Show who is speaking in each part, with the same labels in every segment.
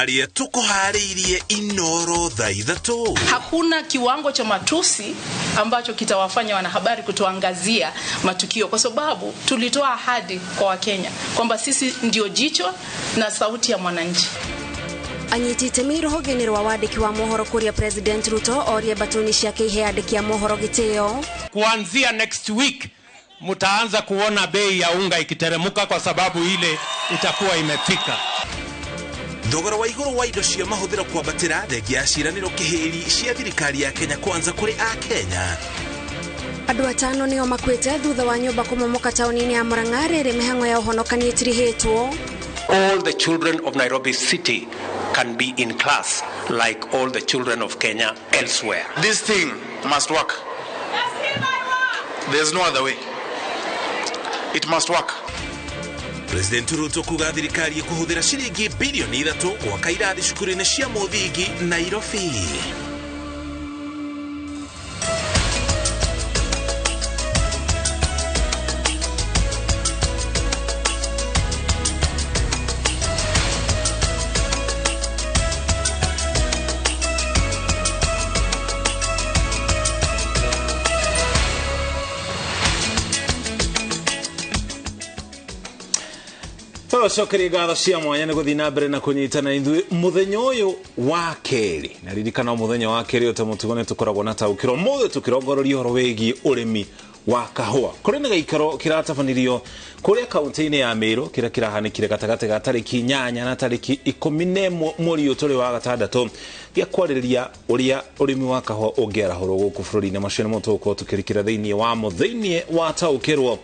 Speaker 1: Maria tukuharĩirie Inoro thaa ithatũ.
Speaker 2: Hakuna kiwango cha matusi ambacho kitawafanya wanahabari kutuangazia matukio, kwa sababu tulitoa ahadi kwa Wakenya kwamba sisi ndio jicho na sauti ya mwananchi.
Speaker 3: Anyiti itemi rũhonge-inĩ rwa wandĩki wa mohoro kũrĩa President Ruto orie mbatoni ciake ihe andĩki a mohoro gĩtĩo.
Speaker 4: Kuanzia next week mtaanza kuona bei ya unga ikiteremuka kwa sababu ile itakuwa imefika.
Speaker 1: Thogora wa igũrũ wa indo cia mahũthĩro kwambatĩra thengia ya ciĩranĩro kĩhĩri cia thirikari ya Kenya Kwanza kũrĩ Akenya.
Speaker 3: Andũ atano nĩo makuĩte thutha wa nyũmba kũmomoka taũni-inĩ ya Murang'a rĩrĩ mĩhang'o ya ũhonokania ĩtirihĩtwo.
Speaker 4: All the children of Nairobi City can be in class like all the children of Kenya elsewhere.
Speaker 5: This thing must work. There's no other way. It must work.
Speaker 1: President Ruto kuga thirikari ĩkũhũthĩra ciringi bilioni 3 gwaka irathi cukuru-inĩ cia mũthingi Nairobi. Tũcokerie ngatho cia mwanya nĩ gũthiĩ na mbere na kũnyitana ithuĩ mũthenya ũyũ wa kerĩ. Na ririkana mũthenya wa kerĩ o ta mũtugo nĩ tũkoragwo na taũkĩro. Ũmũthĩ tũkĩrongoreria ũhoro wĩgiĩ ũrĩmi wa kahũa. Kũrĩ na gĩikaro kĩratabanirio kũrĩa kaunti-inĩ ya Meru kĩrĩa kĩrahanĩkire gatagatĩ ga tarĩki 8 na tarĩki 11 mweri ũyũ tũrĩ wa gatandatũ gĩa kwarĩrĩria ũrĩa ũrĩmi wa kahũa ũngĩarahũrwo gũkũ bũrũri-inĩ. Macio nĩmo tũgũkorwo tũkĩrikĩra thĩinĩ wamo thĩinĩ wa taũkĩrwo.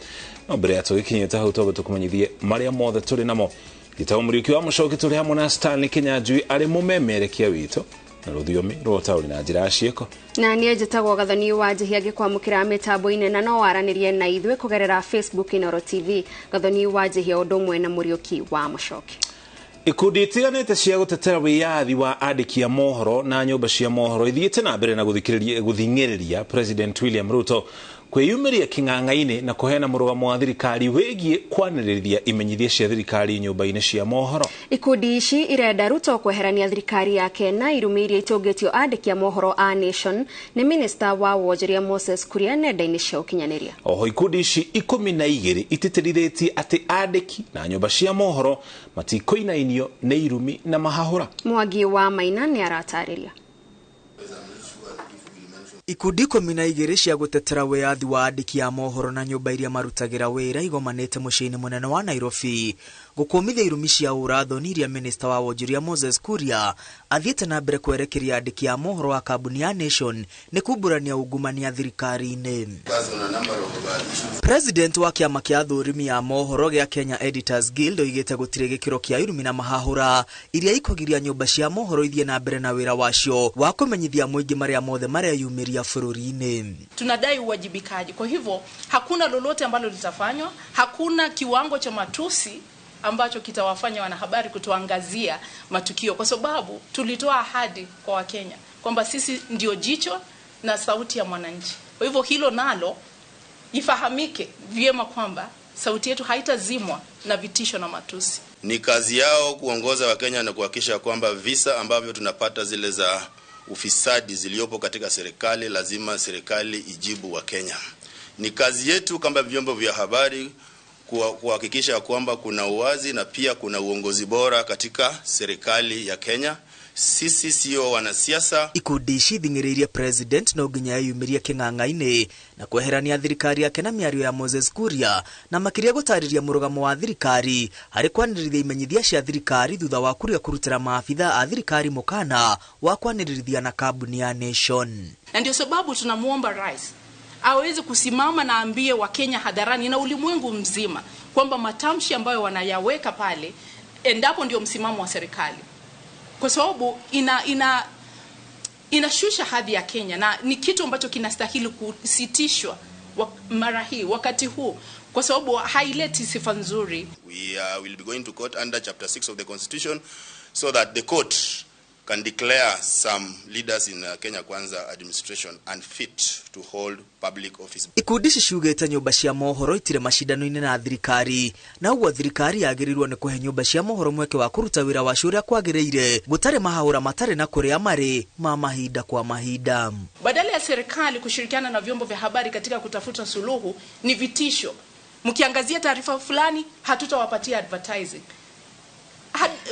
Speaker 1: No mbere ya tũgĩkinyĩte hau twambe tũkũmenyithie marĩa mothe tũrĩ namo. Gĩtagwo Mũriũki wa Mũcoki, tũrĩ hamwe na Stanley Kinyanjui arĩ mũmemerekia witũ na rũthiomi rwa ũtaũri na njĩra ya ciĩko.
Speaker 3: Na niĩ njĩtagwo Gathoni wa Njihia ngĩkwamũkĩra mĩtambo-inĩ na no waranĩrie na ithuĩ kũgerera Facebook Inooro TV. Gathoni wa Njihia ũndũ ũmwe na Mũriũki wa Mũcoki.
Speaker 1: Ikundi itiganĩte cia gũtetera wĩyathi wa andĩki a mohoro na nyũmba cia mohoro ithiĩte na mbere na gũthing'ĩrĩria President William Ruto kwĩyumĩria kĩng'ang'a-inĩ na kũheana mũrũgamo wa thirikari wĩgiĩ kwanĩrĩria imenyithia cia thirikari nyũmba-inĩ cia mohoro.
Speaker 3: Ikundi ici irenda Ruto kweherania thirikari yake na irumi iria itũngĩtio andĩki a mohoro a Nation nĩ minista wa wonjoria Moses Kuria nenda-inĩ cia ũkinyanĩria.
Speaker 1: Oho ikundi ici 12 itĩtĩrithĩtie atĩ andĩki na nyũmba cia mohoro matikũinainio nĩ irumi na mahahũra.
Speaker 3: Mwangi wa Maina nĩ aratarĩria.
Speaker 6: Ikundi 12 cia gũtetera wĩyathi wa andĩki a mohoro na nyũmba iria marutagĩra wĩra igomanĩte mũciĩ-inĩ mũnene wa Nairobi gũkũmithia irumi cia ũrathoni iria minista wa wonjoria Moses Kuria athiĩte na mbere kwerekeria andĩki a mohoro wa kambuni ya Nation nĩ kumbũrania ungumania thirikari-inĩ. President wa kĩama kĩa thũrimi ya mohoro gĩa Kenya Editors Guild oigĩte gũtirĩ gĩkĩro kĩa irumi na mahahũra iria ikũgiria nyũmba cia mohoro ithiĩ na mbere na wĩra wacio wa kũmenyithia mũingĩ marĩa mothe mareyumĩria bũrũri-inĩ.
Speaker 2: Tunadai uwajibikaji. Kwa hivyo hakuna lolote ambalo litafanywa, hakuna kiwango cha matusi ambacho kitawafanya wanahabari kutuangazia matukio, kwa sababu tulitoa ahadi kwa Wakenya kwamba sisi ndio jicho na sauti ya mwananchi. Kwa hivyo hilo nalo ifahamike vyema kwamba sauti yetu haitazimwa na vitisho na matusi.
Speaker 5: Ni kazi yao kuongoza Wakenya na kuhakikisha kwamba visa ambavyo tunapata zile za ufisadi ziliopo katika serikali, lazima serikali ijibu Wakenya. Ni kazi yetu kama vyombo vya habari kuhakikisha kwamba kuna uwazi na pia kuna uongozi bora katika serikali ya Kenya. Sisi sio wanasiasa.
Speaker 6: Ikundi ici ithing'ĩrĩirie President no nginya eyumĩrie kĩng'ang'a-inĩ na kweherania thirikari yake na mĩario ya Moses Kuria na makĩria gũtarĩria mũrũgamo wa thirikari harĩ kwanĩrĩria imenyithia cia thirikari thutha wa Kuria kũrutĩra maabitha a thirikari mũkana wa kwanĩrĩrithia na kambuni ya Nation.
Speaker 2: Na ndio sababu tunamuomba rais aweze kusimama na ambie Wakenya hadharani na ulimwengu mzima kwamba matamshi ambayo wanayaweka pale endapo ndio msimamo wa serikali, kwa sababu inashusha hadhi ya Kenya na ni kitu ambacho kinastahili kusitishwa mara hii wakati huu, kwa sababu haileti sifa nzuri.
Speaker 5: We will be going to court under chapter 6 of the Constitution so that the court can declare some leaders in Kenya Kwanza administration unfit to hold public office.
Speaker 6: Ikundi ici ciugĩte nyũmba cia mohoro itirĩ macindano-inĩ na thirikari, na ũguo thirikari yagĩrĩirwo nĩ kũhe nyũmba cia mohoro mweke wa kũruta wĩra wacio ũrĩa kwagĩrĩire, gũtarĩ mahahũra matarĩ na kũrĩa marĩ ma mahinda kwa mahinda.
Speaker 2: Badala ya serikali kushirikiana na vyombo vya habari katika kutafuta suluhu, ni vitisho. Mkiangazia taarifa fulani, hatutawapatia advertising.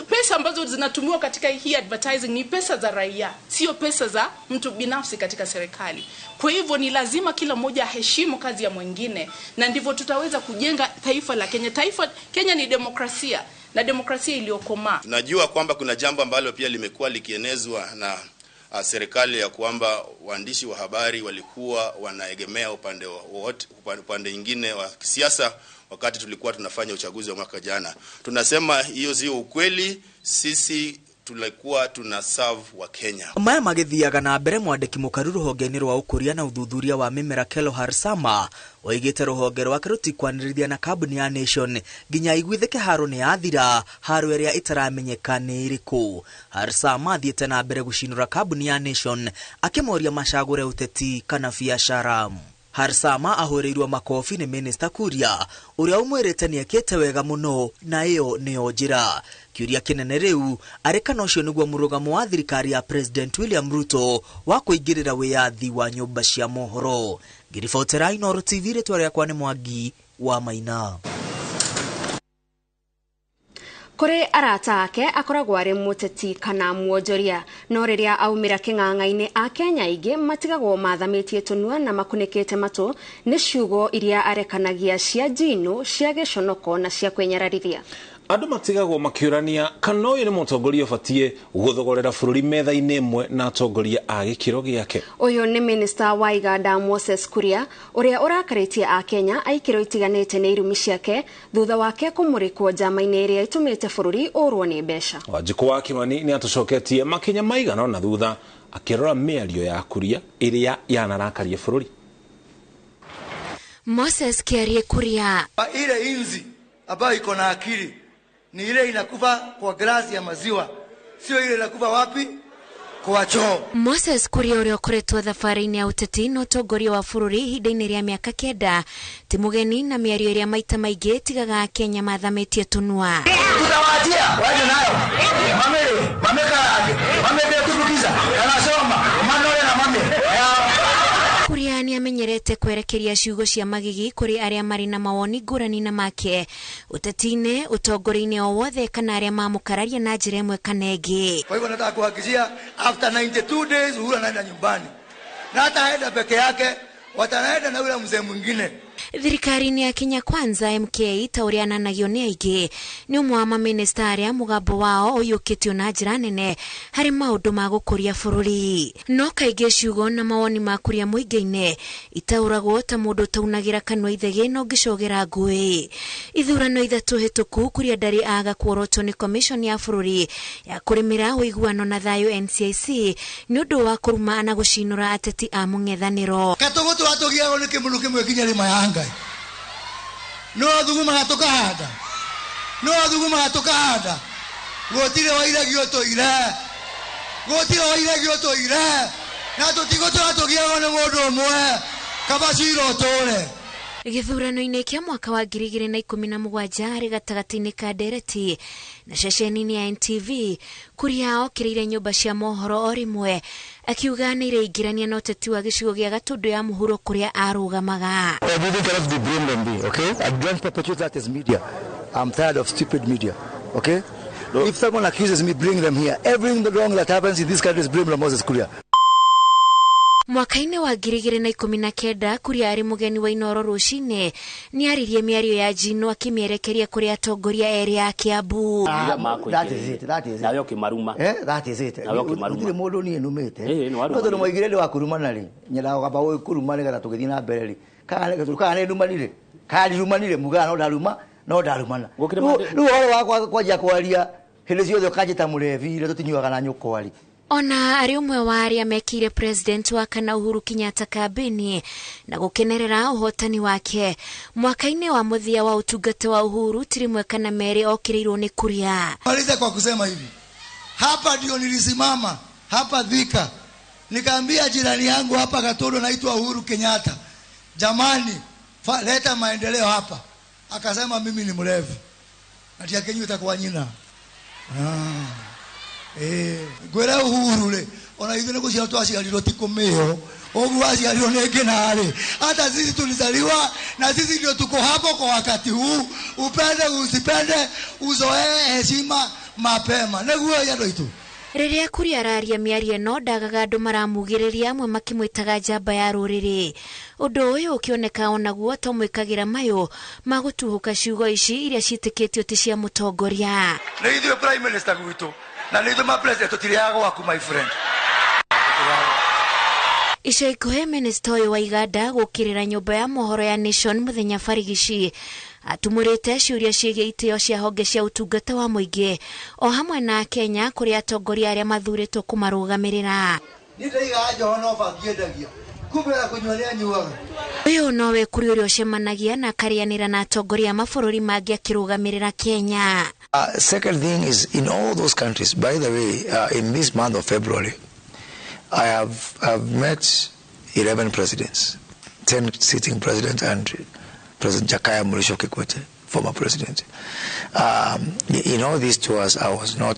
Speaker 2: Pesa ambazo zinatumiwa katika hii advertising ni pesa za raia, sio pesa za mtu binafsi katika serikali. Kwa hivyo ni lazima kila mmoja aheshimu kazi ya mwingine, na ndivyo tutaweza kujenga taifa la Kenya. Taifa Kenya ni demokrasia, na demokrasia iliyokomaa.
Speaker 5: Tunajua kwamba kuna jambo ambalo pia limekuwa likienezwa na serikali ya kwamba waandishi wa habari walikuwa wanaegemea upande wote, upande mwingine wa kisiasa wakati tulikuwa tunafanya uchaguzi wa mwaka jana. Tunasema hiyo sio ukweli, sisi tulikuwa tuna serve wa Kenya.
Speaker 6: Maya magithiaga na mbere, mwandĩki mũkaru rũhonge-inĩ rwa ũkũria na ũthuthuria wa mĩmera Kello Harsama oigĩte rũhonge rwake rũtikwanĩrĩria na kambuni ya Nation nginya iguithĩke haro nĩ yathira, haro ĩrĩa ĩtaramenyeka nĩ ĩrĩkũ. Harsama athiĩte na mbere gũcinũra kambuni ya Nation akĩmoria macagũre ũteti kana biacara. Harsama ahũrĩirwo makobi nĩ Minister Kuria ũrĩa ũmwĩrĩte nĩekĩte wega mũno na ĩyo nĩyo njĩra. Kĩũria kĩnene rĩu arĩ kana ũcio nĩguo mũrũgamo wa thirikari ya President William Ruto wa kũingĩrĩra wĩyathi wa nyũmba cia mohoro. Ngĩribotera Inooro TV, rĩtwa rĩakwa nĩ Mwangi wa Maina.
Speaker 3: Kũrĩ arata ake akoragwo arĩ mũteti kana mwonjoria, no rĩrĩa aumĩra kĩng'ang'a-inĩ Akenya aingĩ matigagwo mathamĩtie tũnua na makunĩkĩte matũ nĩ ciugo iria arekanagia cia njino, cia gĩconoko na cia kwĩnyararithia.
Speaker 1: Andũ matigagwo makĩũrania kana ũyũ nĩ mũtongoria ũbatiĩ gũthogorera bũrũri metha-inĩ ĩmwe na atongoria a gĩkĩro gĩake.
Speaker 3: Ũyũ nĩ Minister wa Iganda Moses Kuria ũrĩa ũrakarĩtie Akenya a ikĩro itiganĩte nĩ irumi ciake thutha wake kũmũrĩkwo njama-inĩ ĩrĩa ĩtũmĩte bũrũri ũrwo nĩ mbeca.
Speaker 1: Wanjikũ wa Kimani nĩ atũcoketie makinya maigana ũna thutha akĩrora mĩario ya Kuria ĩrĩa yanarakaria bũrũri.
Speaker 7: Moses Kiarie Kuria:
Speaker 8: ile inzi ambayo iko na akili ni ile inakufa kwa glasi ya maziwa, sio ile inakufa wapi? Kwa choo.
Speaker 7: Moses Kuria ũrĩa ũkoretwo thabarĩ-inĩ ya ũteti na ũtongoria wa bũrũri ihinda-inĩ rĩa mĩaka 9 ti mũgeni na mĩario ĩrĩa maita maingĩ ĩtigaga Akenya mathamĩtie tũnua.
Speaker 8: Tutawaachia waje nayo mamere mameka mamebe kutukiza anasoma manole na mame.
Speaker 7: Kuria nĩ amenyerete kwerekeria ciugo cia magigi kũrĩ arĩa marĩ na mawoni ngũrani na make ũteti-inĩ, ũtongoria-inĩ o wothe kana arĩa mamũkararia na njĩra ĩmwe kana ĩngĩ.
Speaker 8: Kwa hivyo nataka kuhakikishia after 92 days Uhuru anaenda nyumbani, na hataenda peke yake, watanaenda na yule mzee mwingine.
Speaker 7: Thirikari-inĩ ya Kenya Kwanza MK ta ũrĩa ananagio nĩ aingĩ nĩ ũmwe wa mamĩnĩsta arĩa mũgambo wao ũiyũkĩtio na njĩra nene harĩ maũndũ ma gũkũria bũrũri. No kaingĩ ciugo na mawoni ma Kuria mũingĩ-inĩ itaũragwo ta mũndũ ũtaunagĩra kanua ithegĩ na ũngĩcogera ngũĩ. Ithurano 3 hĩtũku Kuria ndarĩ aga kuorotwo nĩ Commission ya bũrũri ya kũrĩmĩra ũiguano na thayũ NCIC nĩ ũndũ wa kũruma na gũcinũra ateti a mũng'ethanĩro.
Speaker 8: Katũgũ twatũgiagwo nĩ kĩmũrũ kĩmwe kinya rĩma ya Ngai. No thugumaga tũkahanda, no thugumaga tũkahanda, gũtirĩ wairagio tũire, gũtirĩ wairagio tũire, na tũtigũtũra tũgiagwo nĩ mũndũ ũmwe, kaba cira ũtũre.
Speaker 7: Gĩthurano-inĩ kĩa mwaka wa 2017 harĩ gatagatĩ-inĩ ka ndereti na ceceni-inĩ ya NTV, Kuria okĩrĩire nyũmba cia mohoro o rĩmwe akiuga nĩ ireingĩrania na ũteti wa gĩcigo gĩa Gatũndũ ya mũhuro kũrĩa arũgamaga.
Speaker 8: Everything cannot be blamed on me, okay? I don't perpetuate that as media. I'm tired of stupid media, okay? If someone accuses me, bring them here. Everything wrong that happens in this country is blamed on Moses Kuria.
Speaker 7: Mwaka-inĩ wa 2019 Kuria arĩ mũgeni wa Inooro rũcinĩ nĩ aririe mĩario ya njino akĩmĩerekeria kũrĩ atongoria erĩ a Kiambu.
Speaker 9: That is it, that is it.
Speaker 10: Nawe ũkĩmaruma.
Speaker 9: That is it.
Speaker 10: Nawe ũkĩmaruma.
Speaker 9: Gũtirĩ mũndũ niĩ numĩte.
Speaker 10: No
Speaker 9: tondũ mwaigire ndĩ wa kũrumana rĩ, nyendaga kwamba kũruma nĩgetha tũgĩthiĩ na mbere rĩ. Kana nĩ ndumanire, kana ndirumanire, mugaga no ndaruma, no ndarumana. Rĩu ũhoro wa kwanjia kwaria hĩndĩ ciothe ũkanjĩta mũrebi rĩ, tũtinyuaga na nyũkwa rĩ.
Speaker 7: Ona arĩ ũmwe wa arĩa mekĩire president wa kana Uhuru Kenyatta kambĩini na gũkenerera ũhotani wake mwaka-inĩ wa mũthia wa ũtungata wa Uhuru ti rĩmwe kana merĩ okĩrĩirwo nĩ Kuria.
Speaker 8: Maliza kwa kusema hivi, Hapa ndio nilisimama hapa Thika, nikaambia jirani yangu hapa Gatondo naitwa Uhuru Kenyatta, jamani, leta maendeleo hapa. Akasema mimi ni mlevi, natia Kenya itakuwa nyina. Ngwĩre Uhuru rĩ, ona ithuĩ nĩ gũciarwo twaciarirwo ti kũmĩo, ũguo waciarirwo nĩ ngĩna-rĩ, hata sisi tulizaliwa na sisi ndio tuko hapo kwa wakati huu. Upende usipende, uzoee heshima mapema nĩguo andũ aitũ.
Speaker 7: Rĩrĩa Kuria araria mĩario ĩno ndagaga andũ maramugĩrĩria, amwe makĩmwĩtaga njamba ya rũrĩrĩ. Ũndũ ũyũ ũkĩoneka onaguo to mwĩkagĩra mayũ ma gũtuhũka ciugo ici iria ciĩtĩkĩtio ti cia mũtongoria.
Speaker 8: Nĩ ithuĩ prime minister gwitũ na nĩ ithuĩ ma president tũtirĩaga gwaku my friend.
Speaker 7: Ica ikuhĩ minista ũyũ wa iganda gũkĩrĩra nyũmba ya mohoro ya Nation mũthenya barigici atumũrĩte ciũria ciĩgiĩ itĩo cia honge cia ũtungata wa mũingĩ o hamwe na Kenya kũrĩ atongoria arĩa mathurĩtwo kũmarũgamĩrĩra.
Speaker 8: Niĩ ndaigaga njoho no bangi endagia, kumbe ona kũnyua nĩanyuaga.
Speaker 7: Ũyũ nowe Kuria ũrĩa ũcemanagia na akarĩanĩra na atongoria a mabũrũri mangĩ akĩrũgamĩrĩra Kenya.
Speaker 10: Second thing is, in all those countries, by the way, in this month of February, I have met 11 presidents, 10 sitting presidents and President Jakaya Mrisho Kikwete, former president. In all these tours, I was not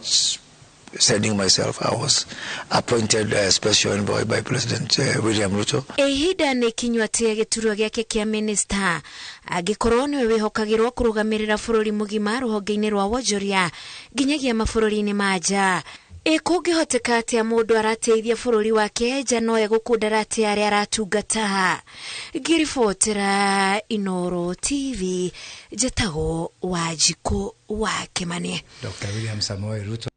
Speaker 10: sending myself. I was appointed a special envoy by President William Ruto.
Speaker 7: Ihinda nĩ ikinyu atĩ gĩturwa gĩake kĩa minista angĩkorwo nĩwe wĩhokagĩrwo kũrũgamĩrĩra bũrũri mũgima rũhonge-inĩ rwa wonjoria nginyagia mabũrũri-inĩ ma nja. Ĩ kũngĩhoteka atĩa mũndũ arateithia bũrũri wake nja no egũkũndara atĩa arĩa aratungata? Ngĩribotera Inooro TV, njĩtagwo Wanjikũ wa Kĩmani.
Speaker 11: Dr. William Samoei Ruto.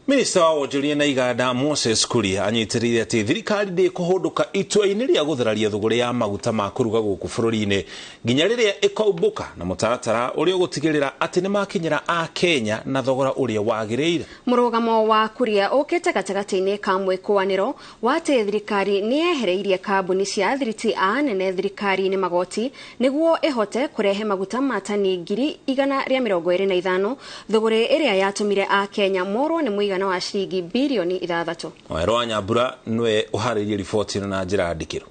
Speaker 1: Minista wa wonjoria na iganda Moses Kuria anyitĩrĩire atĩ thirikari ndĩkũhũndũka itua-inĩ rĩa gũthararia thũgũrĩ ya maguta ma kũruga gũkũ bũrũri-inĩ nginya rĩrĩa ĩkaumbũka na mũtaratara ũrĩa ũgũtigĩrĩra atĩ nĩmakinyĩra Akenya na thogora ũrĩa wagĩrĩire.
Speaker 3: Mũrũgamo wa Kuria ũkĩte gatagatĩ-inĩ ka mwĩkũanĩro wa atĩ thirikari nĩ yehereirie kambuni cia athiriti a nene thirikari-inĩ magoti nĩguo ĩhote kũrehe maguta ma tani 125,000 thũgũrĩ ĩrĩa yatũmire Akenya morwo nĩ mũigana wa ciringi bilioni 6.
Speaker 1: Waero wa Nyambura nĩwe ũharĩirie riboti ĩno na njĩra ndikĩru.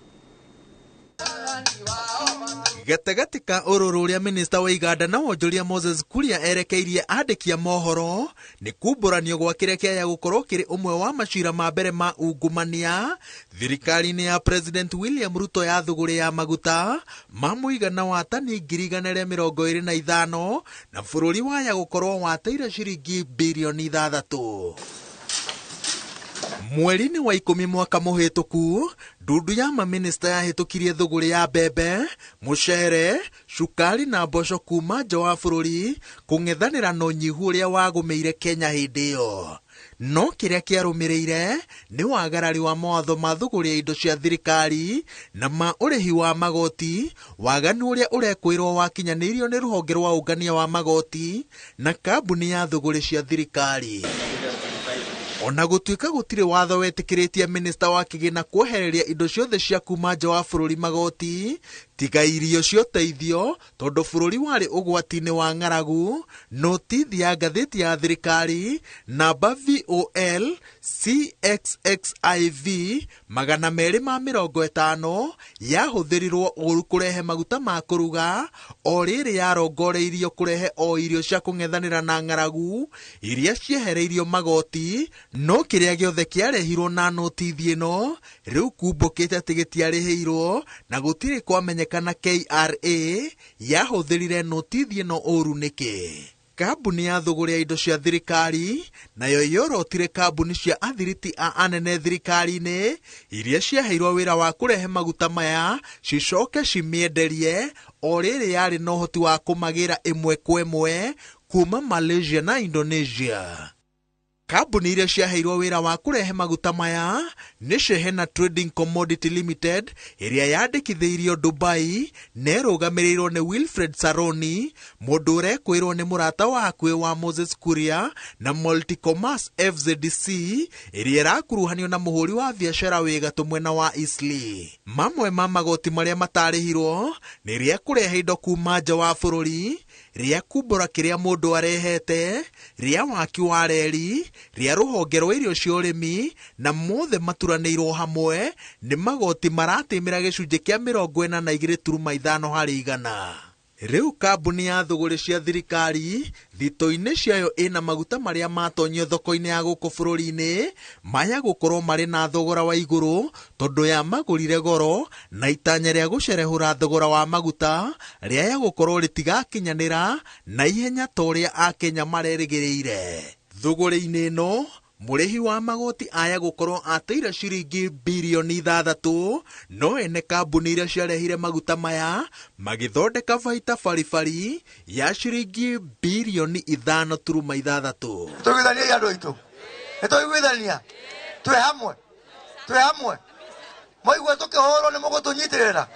Speaker 12: Gatagatĩ ka ũrũrũ ũrĩa minista wa iganda na wonjoria Moses Kuria erekeirie andĩki a mohoro nĩ kumbũranio gwa kĩrĩa kĩaya gũkorwo kĩrĩ ũmwe wa macira ma mbere ma ungumania thirikari-inĩ ya President William Ruto ya thũgũrĩ ya maguta ma mũigana wa tani 125,000 na bũrũri waya gũkorwo wateire ciringi bilioni 6. Mweri-inĩ wa 10 mwaka mũhĩtũku, ndundu ya maminista yahĩtũkirie thũgũrĩ ya mbembe, mũcere, cukari na mboco kuma nja wa bũrũri kũng'ethanĩra na ũnyihu ũrĩa wagũmĩire Kenya hĩndĩ ĩyo. No kĩrĩa kĩarũmĩrĩire nĩ wagarari wa mawatho ma thũgũrĩ ya indo cia thirikari na ma ũrĩhi wa magoti, waganu ũrĩa ũrekwĩrwo wakinyanĩirio nĩ rũhonge rwa ũngania wa magoti na kambuni ya thũgũrĩ cia thirikari. Ona gũtuĩka gũtirĩ watho wetĩkĩrĩtie minista wa kĩgĩna kuohereria indo ciothe cia kuma nja wa bũrũri magoti tiga irio cia ũteithio tondũ bũrũri warĩ ũgwati-inĩ wa ng'aragu, notithi ya ngathĩti ya thirikari namba VOL CXXIV 250 yahũthĩrirwo ũru kũrehe maguta ma kũruga o rĩrĩ yarongoreirio kũrehe o irio cia kũng'ethanĩra na ng'aragu iria ciehereirio magoti. No kĩrĩa gĩothe kĩarehirwo na notithi ĩno rĩu kumbũkĩte atĩ gĩtiarĩhĩirwo na gũtirĩ kwamenyekana KRA yahũthĩrire notithi ĩno ũru nĩkĩ. Kambuni ya thũgũrĩ ya indo cia thirikari nayo yorotire kambuni cia athiriti a anene thirikari-inĩ iria ciaheirwo wĩra wa kũrehe maguta maya cicoke cimĩenderie o rĩrĩ yarĩ na ũhoti wa kũmagĩra ĩmwe kwa ĩmwe kuma Malaysia na Indonesia. Kambuni iria ciaheirwo wĩra wa kũrehe maguta maya nĩ Shehena Trading Commodity Limited ĩrĩa yandĩkithĩirio Dubai na ĩrũgamĩrĩirwo nĩ Wilfred Saroni, mũndũ ũrekwĩrwo nĩ mũrata wa hakuhĩ wa Moses Kuria, na Multicommerce FZDC ĩrĩa ĩrakuruhanio na mũhũri wa biacara wĩ gatũ mwena wa Eastleigh. Mamwe ma magoti marĩa matarĩhirwo nĩ rĩa kũrehe indo kuma nja wa bũrũri, rĩa kumbũra kĩrĩa mũndũ arehete, rĩa waki wa reri, rĩa rũhonge rwa irio cia ũrĩmi, na mothe maturanĩirwo hamwe nĩ magoti maratĩmĩra gĩcunjĩ kĩa 42.5 harĩ igana. Rĩu kambuni ya thũgũrĩ cia thirikari thito-inĩ ciayo ĩna maguta marĩa matonyio thoko-inĩ ya gũkũ bũrũri-inĩ maya gũkorwo marĩ na thogora wa igũrũ tondũ yamagũrire goro na itanya rĩa gũcerehũra thogora wa maguta rĩaya gũkorwo rĩtigakinyanĩra na ihenya ta ũrĩa Akenya marerĩgĩrĩire. Thũgũrĩ-inĩ ĩno mũrĩhi wa magoti aya gũkorwo ateire ciringi birioni 6 no ene kambuni iria ciarehire maguta maya magĩthondeka baita baribari ya ciringi birioni 5.6.
Speaker 8: Tũiguithanie andũ aitũ, nĩtũiguithania, twĩ hamwe, twĩ hamwe, mwaigua tũkĩhũrwo nĩ mũgũtũnyitĩrĩra,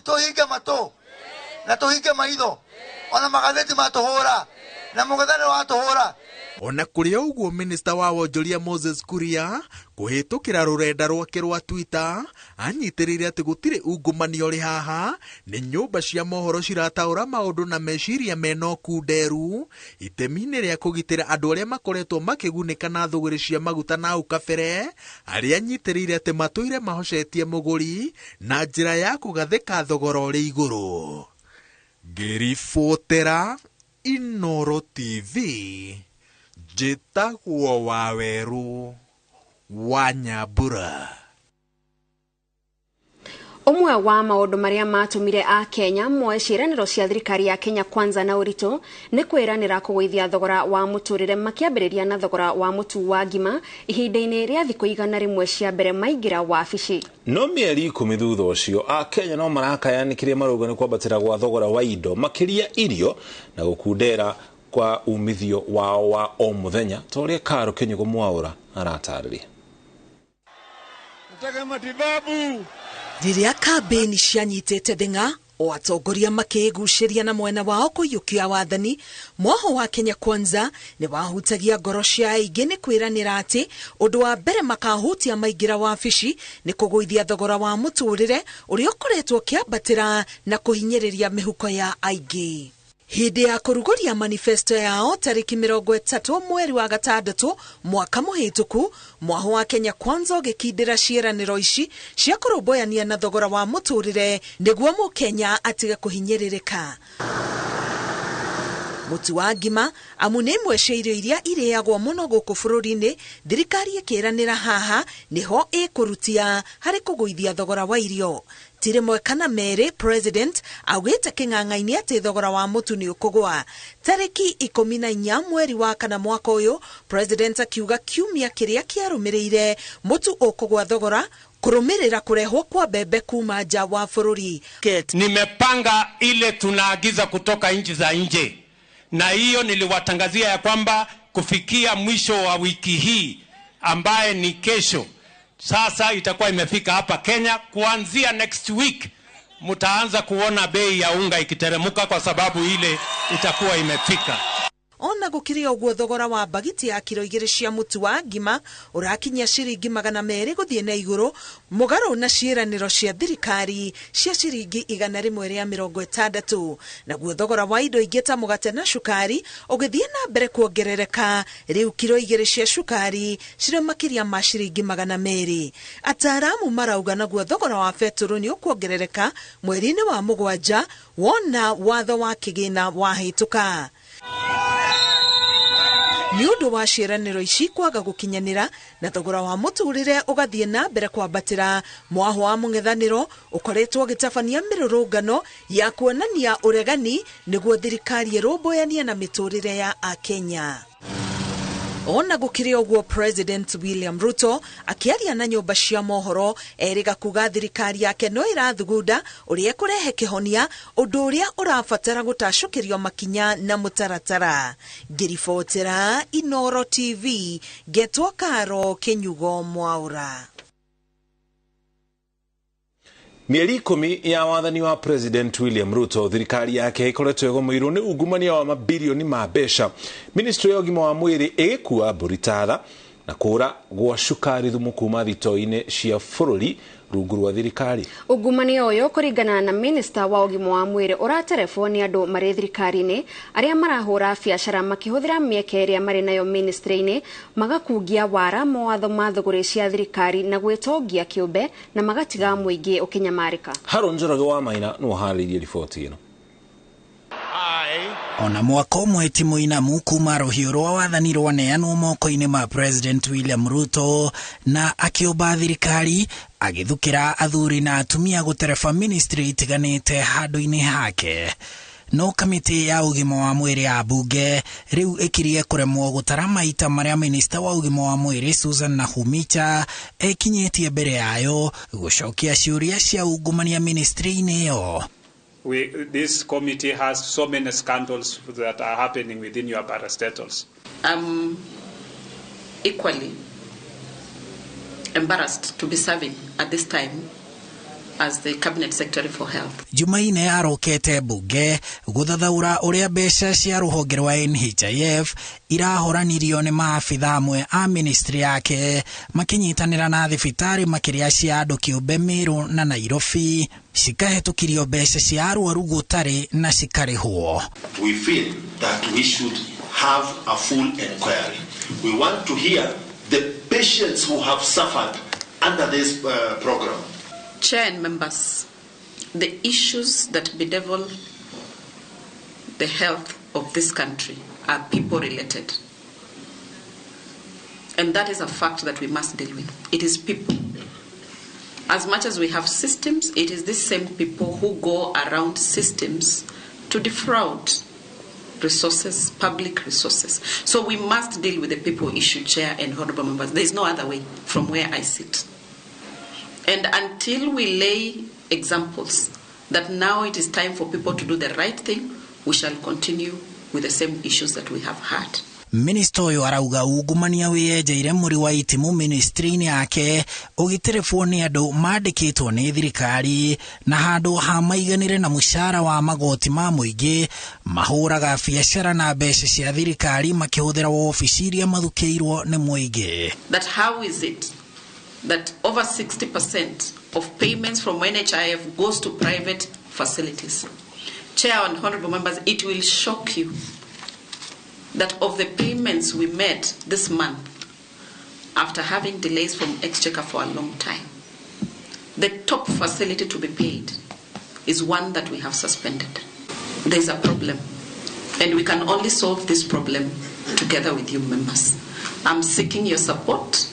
Speaker 8: tũhinge matũ na tũhinge maitho, ona magathĩti matũhũra na mũng'ethanĩro watũhũra.
Speaker 12: Ona kũrĩ ũguo minista wa wonjoria Moses Kuria kũhĩtũkĩra rũrenda rwake rwa Twitter anyitĩrĩire atĩ gũtirĩ ungumania ũrĩ haha, nĩ nyũmba cia mohoro cirataũra maũndũ na meciria mena ũkunderu itemi-inĩ rĩa kũgitĩra andũ arĩa makoretwo makĩgunĩka na thũgũrĩ cia maguta na hau kabere, arĩa anyitĩrĩire atĩ matũire mahocetie mũgũri na njĩra ya kũgathĩka thogora ũrĩ igũrũ. Ngĩribotera Inooro TV, njĩtagwo Wawerũ wa Nyambura.
Speaker 3: Ũmwe wa maũndũ marĩa matũmire a Kenya moe ciĩranĩro cia thirikari ya Kenya Kwanza na ũritũ nĩ kwĩranĩra kũgũithia thogora wa mũtũrĩre makĩambĩrĩria na thogora wa mũtu wa ngima ihinda-inĩ rĩa thikũ 100 cia mbere maingĩra wabici.
Speaker 1: No mĩeri 10 thutha ũcio a Kenya no marakaya nĩ kĩrĩa marauga nĩ kwambatĩra gwa thogora wa indo makĩria irio na gũkundera kwa umithio wao wa o mũthenya ta ũrĩa Karo Kĩnyugo Mwaũra aratarĩria.
Speaker 13: Nataka matibabu.
Speaker 14: Rĩrĩa kambĩni cianyitĩte thing'a o atongoria makĩgucĩria na mwena wao kũiyũkia wathani, mwoho wa Kenya Kwanza nĩ wahutagia ngoro cia aingĩ nĩ kwĩranĩra atĩ ũndũ wa mbere makahutia maingĩra wabici nĩ kũgũithia thogora wa mũtũrĩre ũrĩa ũkoretwo ũkĩambatĩra na kũhinyĩrĩria mĩhuko ya aingĩ. Hĩndĩ ya kũrugũria manifesto yao tarĩki 30 mweri wa 6 mwaka mũhĩtũku, mwaho wa Kenya Kwanza ũgĩkindĩra ciĩranĩro ici cia kũrũmbũyania na thogora wa mũtũrĩre nĩguo mũkenya atige kũhinyĩrĩrĩka. Mũtu wa ngima amu nĩ imwe cia irio iria irĩagwo mũno gũkũ bũrũri-inĩ, thirikari ĩkĩranĩra haha nĩho ĩkũrutia harĩ kũgũithia thogora wa irio. Ti rĩmwe kana merĩ president augĩte kĩng'ang'a-inĩ atĩ thogora wa mũtu nĩ ũkũgũa. Tarĩki 14 mweri wa 4 mwaka ũyũ, president akiuga kiumia kĩrĩa kĩarũmĩrĩire mũtu ũkũgũa thogora kũrũmĩrĩra kũrehwo kwa mbembe kuma nja wa bũrũri.
Speaker 4: Nimepanga ile tunaagiza kutoka nchi za nje, na hiyo niliwatangazia ya kwamba kufikia mwisho wa wiki hii ambaye ni kesho, sasa itakuwa imefika hapa Kenya. Kuanzia next week mtaanza kuona bei ya unga ikiteremuka kwa sababu ile itakuwa imefika.
Speaker 14: Ona gũkĩrĩ ũguo thogora wa bagiti ya kiro 2 cia mũtu wa ngima ũrakinyia ciringi 200 gũthiĩ na igũrũ, mũgarũ na ciĩranĩro cia thirikari cia ciringi 160. Naguo thogora wa indo ingĩ ta mũgate na cukari ũgĩthiĩ na mbere kuongerereka, rĩu kiro 2 cia cukari cirĩ makĩria ma ciringi 200. Ataaramu marauga naguo thogora wa betũrũ nĩ ũkuongerereka mweri-inĩ wa 7 wona watho wa kĩgĩna wahĩtũka. Nĩ ũndũ wa ciĩranĩro ici kwaga gũkinyanĩra na thogora wa mũtũrĩre ũgathiĩ na mbere kwambatĩra, mwaho wa mũng'ethanĩro ũkoretwo ũgĩtabania mĩrũrũngano ya kuonania ũregani nĩguo thirikari ĩrũmbũyanie na mĩtũrĩre ya Akenya. Ona gũkĩrĩ ũguo President William Ruto akĩaria na nyũmba cia mohoro erĩga kuga thirikari yake no ĩrathugunda ũrĩa ĩkũrehe kĩhonia ũndũ ũrĩa ũrabatara gũtacũkĩrio makinya na mũtaratara. Ngĩribotera Inooro TV, ngetwo Karo Kĩnyugo Mwaũra.
Speaker 1: Mĩeri 10 ya wathani wa President William Ruto, thirikari yake ĩkoretwo ĩgũmĩirwo nĩ ungumania wa mabirioni ma mbeca. Ministry ya ũgima wa mwĩrĩ ĩgĩkua mbũri tatha na kũra gwa cukari thumu kuma thito-inĩ cia bũrũri rungu rwa thirikari.
Speaker 3: Ungumania ũyũ kũringana na minista wa ũgima wa mwĩrĩ ũraterebwo nĩ andũ marĩ thirikari-inĩ arĩa marahũra biacara makĩhũthĩra mĩeke ĩrĩa marĩ nayo ministry-inĩ, magakungia wara mawatho ma thũgũrĩ cia thirikari na gwĩtongia kĩũmbe na magatiga mũingĩ ũkĩnyamarĩka.
Speaker 1: Haron Njoroge wa Maina nĩwe ũharĩirie riboti ĩno.
Speaker 13: Ona mwaka ũmwe ti mũinamu kuma rũhiũ rwa wathani rwaneanwo moko-inĩ ma President William Ruto na akĩũmba thirikari agĩthukĩra athuri na atumia gũtereba ministry itiganĩte handũ-inĩ hake. No kamĩtĩ ya ũgima wa mwĩrĩ ya bunge rĩu ĩkirie kũremwo gũtara maita marĩa minista wa ũgima wa mwĩrĩ Susan Nakhumicha ekinyĩtie mbere yayo gũcokia ciũria cia ungumania ministry-inĩ ĩyo.
Speaker 15: This committee has so many scandals that are happening within your parastatals.
Speaker 2: I'm equally embarrassed to be serving at this time as the Cabinet Secretary for Health.
Speaker 13: Jumaine arokete bunge gũthathaũra ũrĩa mbeca cia rũhonge rwa NHIF irahoranirio nĩ maabitha amwe a ministry yake makinyitanĩra na thibitarĩ makĩria cia andũ kĩũmbe Meru na Nairobi cikahĩtũkirio mbeca cia arwaru gũtarĩ na cikarĩhwo.
Speaker 16: We feel that we should have a full inquiry. We want to hear the patients who have suffered under this program.
Speaker 2: Chair and members, the issues that bedevil the health of this country are people related. And that is a fact that we must deal with. It is people. As much as we have systems, it is the same people who go around systems to defraud resources, public resources. So we must deal with the people issue, Chair and honorable members. There is no other way from where I sit. And until we lay examples that now it is time for people to do the right thing, we shall continue with the same issues that we have had.
Speaker 13: Minista ũyũ arauga ungumania wĩyenjeire mũri wa itimu ministry-inĩ yake ũgĩterebwo nĩ andũ mandĩkĩtwo nĩ thirikari na handũ ha maiganĩre na mũcara wa magoti ma mũingĩ mahũraga biacara na mbeca cia thirikari makĩhũthĩra wobici iria mathukĩirwo nĩ mũingĩ.
Speaker 2: That how is it that over 60% of payments from NHIF goes to private facilities? Chair and honorable members, it will shock you that of the payments we made this month, after having delays from Exchequer for a long time, the top facility to be paid is one that we have suspended. There is a problem, and we can only solve this problem together with you members. I'm seeking your support,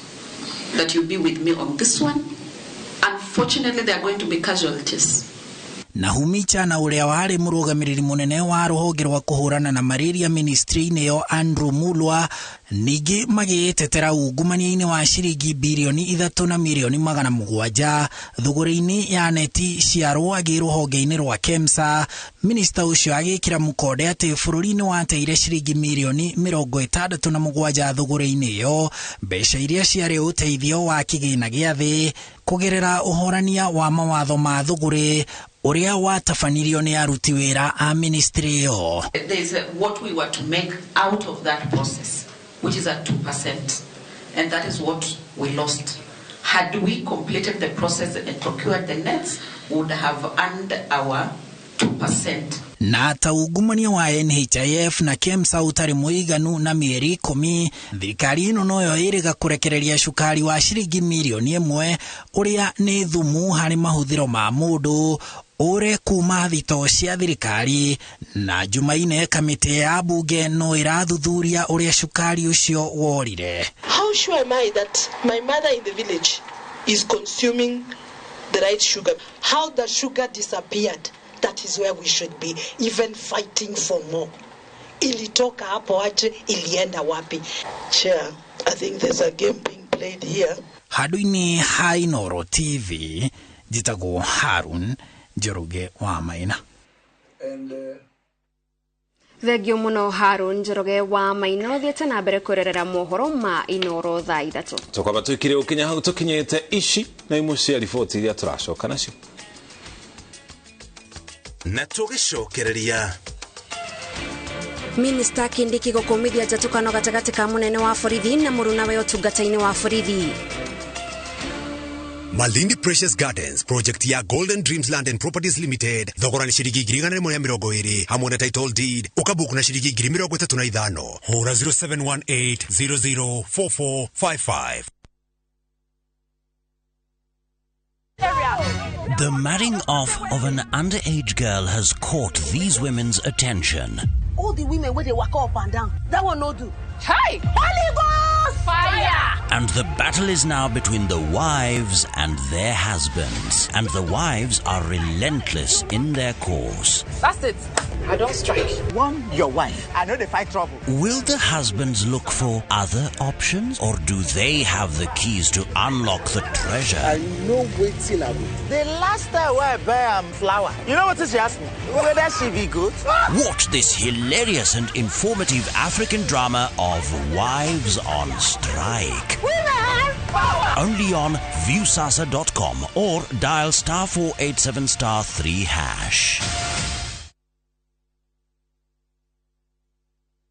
Speaker 2: that you be with me on this one. Unfortunately, there are going to be casualties.
Speaker 13: Nakhumicha na ũrĩa warĩ mũrũgamĩrĩri mũnene wa rũhonge rwa kũhũrana na malaria ministry-inĩ ĩyo Andrew Mulwa ningĩ magĩĩtetera ungumania-inĩ wa ciringi birioni 3 na mirioni 700 thũgũrĩ-inĩ ya neti cia rwagĩ rũhonge-inĩ rwa KEMSA. Minista ũcio agĩkĩra mũkonde atĩ bũrũri nĩ wateire ciringi mirioni 67 thũgũrĩ-inĩ ĩyo, mbeca iria ciarĩ ũteithio wa kĩgĩna gĩa thĩ kũgerera ũhorania wa mawatho ma thũgũrĩ ũrĩa watabanirio nĩ aruti wĩra a ministry ĩyo.
Speaker 2: There is what we were to make out of that process, which is at 2%, and that is what we lost. Had we completed the process and procured the nets, we would have earned our 2%.
Speaker 13: Na ta ungumania wa NHIF na KEMSA ũtarĩ mũiganu na mĩeri 10, thirikari ĩno noyo ĩrĩga kũrekereria cukari wa ciringi mirioni 1 ũrĩa nĩ thumu harĩ mahũthĩro ma mũndũ ũre kuma thito cia thirikari. Na Jumaine kamĩtĩ ya bunge no ĩrathuthuria ũrĩa cukari ũcio worire.
Speaker 17: How sure am I that my mother in the village is consuming the right sugar? How the sugar disappeared? That is where we should be even fighting for more. Ilitoka hapo aje, ilienda wapi? Chair, I think there's a game being played here.
Speaker 13: Handũ-inĩ ha Inooro TV, njĩtagwo Harun Njoroge wa Maina.
Speaker 3: Thengio mũno Harun Njoroge wa Maina, ũthiĩte na mbere kwĩrorera mohoro ma Inooro thaa 3.
Speaker 1: Tũkwamba tũikire ũkinya hau tũkinyĩte ici na imwe cia riboti iria tũracoka nacio.
Speaker 18: Na tũgĩcokereria.
Speaker 3: Minista Kindiki gũkũmithia njatũkano gatagatĩ ka mũnene wa borithi na mũrunawe ũtungata-inĩ wa borithi.
Speaker 18: Malindi Precious Gardens project ya Golden Dreams Land and Properties Limited thogora ni ciringi 120,000 hamwe na title deed ukabuku na ciringi 35,000. Hura 0718 004455.
Speaker 19: The marrying off of an underage girl has caught these women's attention.
Speaker 20: All the women where they walk up and down, that one no do. Hi! Holy Ghost! Fire!
Speaker 19: And the battle is now between the wives and their husbands. And the wives are relentless in their course.
Speaker 20: That's it. I don't strike.
Speaker 21: One, your wife. I know they fight trouble.
Speaker 19: Will the husbands look for other options, or do they have the keys to unlock the treasure?
Speaker 21: I know waiting I will. The last time I buy flour, you know what she asked me? Whether she be good?
Speaker 19: Watch this hilarious and informative African drama of Wives on Strike.
Speaker 20: Women power!
Speaker 19: Only on viewsasa.com or dial *487*3#.